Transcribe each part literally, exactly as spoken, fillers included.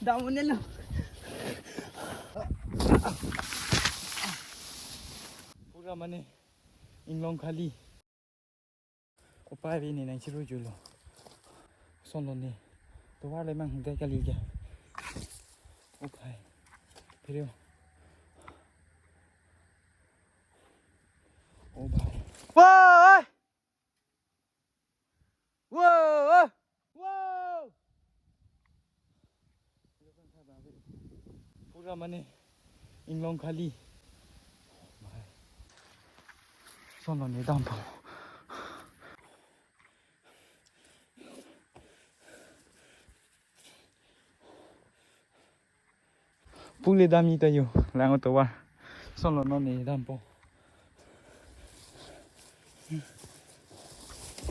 Dam un-elo. Pura mane inglong khali. Upai ave ne nangchirujulo. Sonlo ne. Tovar le mang hingdai kali ke. Upai. Phireo. O bhai. Woi! Woi! Woi! Pura mane inglong khali. Bhai. Sonlo ne dampo. Pule dam-i ta yo, lang tovar. Sonlo non ne dampo.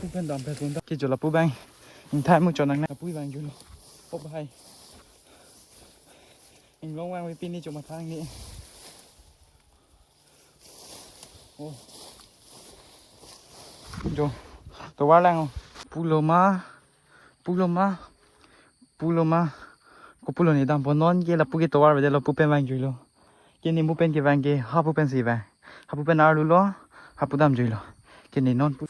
Pu pen dam pen dam. Ke jo lapu abang. Ingthai mu chonang na pu abang julo. O bhai. Inglong vangve pini chomathang ne. Oh. Jo. Tovar lang. Pulo ma. Pulo ma. Pulo ma. Kopulo ne dampo, non ke lapu ke tovar avedetlo, pu pen vangjuilo. Ke ne mu pen kevang ke, hapu pen si vang. Hapu pen arlulo, hapu damjuilo. Ke ne non pu-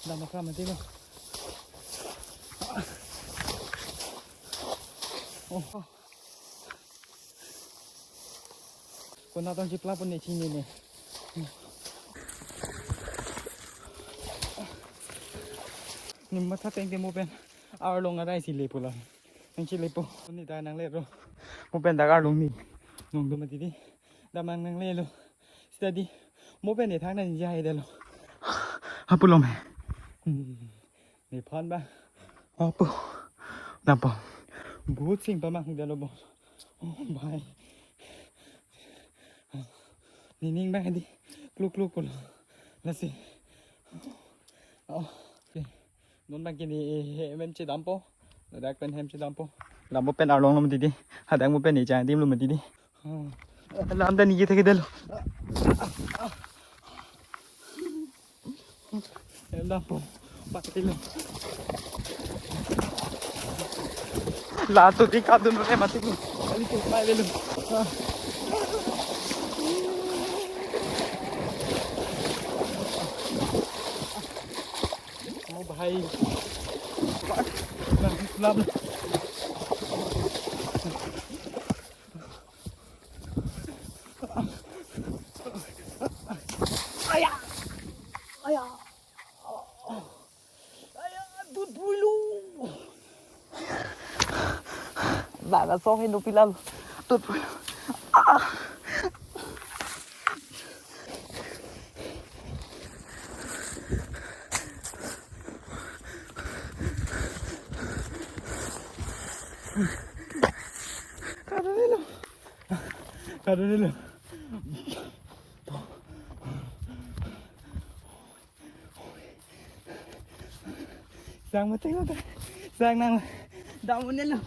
Dam akra mati lo. Oh. Konat tong chipla pon ne chinine. Ne matha teng te mo pen arlong arai si lepo la. Nangchilepo. Ne ta nanglelo. Mo pen dak arlong ne. Nong do mati di. Damnang nanglelo. Sita di. Mo pen ne thang nang jai delo. Hapu lo me. Hmm. Nephan ba. Hapu. Dampo. But sing pamang delo bo. Oh, bhai. Nening bang di. Kluk kluk pulo. Lasi. Oh. Okay. Non bang ke ne hem chedampo. Ladak pen hem chedampo. Lam mo pen arlonglo mati di. Hadak mo pen ne changdimlo mati di. Oh. Lam ta ne kethek delo. Hem dampo. Patilo. Latum ti kadun re mati. Kali tu mai lelo. Ah. Oh, bhai. Lam. Aya. Aya. Aya, dut puilo. Baba song hino pilal. Dut puilo. Ah. Kadun-elo. Kadun-elo. Sang mati lo ta. Sang nang. Dam un-elo.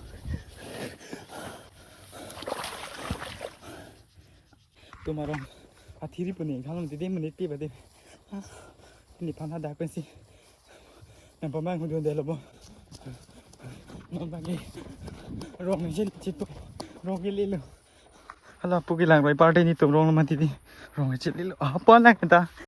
Tum arong athiri puni khalam tidi menit ti bade. Nephan hadak pensi. Nang pamang hudun delo bo. Non bagi. Rong jin chitu. Rong ke lelo. Hala pu kelang roi party netum ronglo mati di. Rong chit lelo. Apa lang ta?